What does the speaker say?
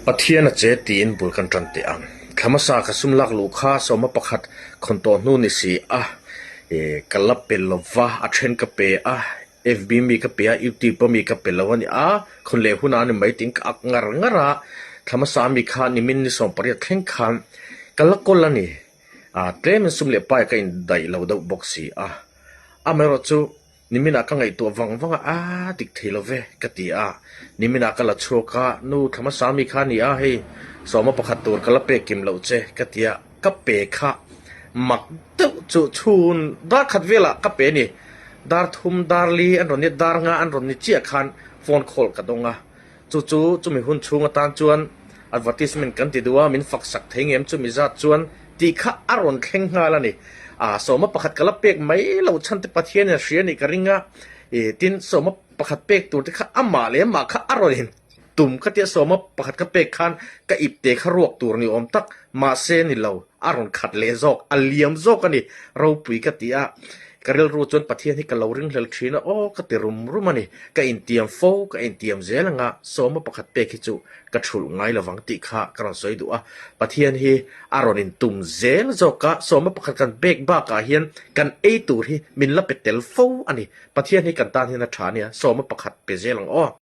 Pathian a che tiin bul kan tan teh ang. Thla hmasa ka sum lak luh kha sawma pakhat khawn tawh hnu ni si a, ka la pe lo va, a then ka pe a, FB mi ka pe a, YouTube a mi ka pe lo a ni a, khawn leh hunah a ni mai tiin ka ak ngar ngar a, thla hmasa mi kha nimin ni 18 thleng khan ka la kawl a ni. Tlemin sum leh pai ka indaih lo deuh bawk si a, amaherawhchu chu Niminah ka ngaihtuah vang vang a, aa dik thei lo ve, ka ti a. Niminah ka la chhuak a, nu thla hmasa mi kha a ni a, hei sawma pakhat tur ka la pek kim loh che, ka ti a. Ka pe kha mak deuh chu chhun dar khat velah ka pe a ni. Dar thum, dar li an rawn ni a, dar nga an rawn ni chiah khan phone call ka dawng a. Chu chu chumi hun chhung atan chuan advertisement kan ti duh a, min fak sak thei ngem chumi zat chuan tih kha a rawn thleng nghal a ni. Aa sawma pakhat ka la pek mai lo chhan te Pathianin a hria a nih ka ring a, ih tin sawma pakhat pek tur te kha amah leh amah kha a rawn in tum kha tia sawma pakhat ka pek khan ka ip te kha ruak tur ni awm tak mahse ni lo a rawn khat leh zawk a liam zawk a ni ropui ka ti a. Ka rilru chuan Pathian hi ka lo ringhlel thin a, aw ka ti rum rum a ni. Ka intiam fo, ka intiam zel anga sawma pakhat pek hi chu ka thulh ngai lovang tih kha ka rawn sawi duh a. Pathian hi a rawn intum zel zawk a, sawma pakhat kan pek bakah hian kan ei tur hi min la pe tel fo a ni. Pathian hi kan tan hian a tha a nia, sawma pakhat pe zel ang aw.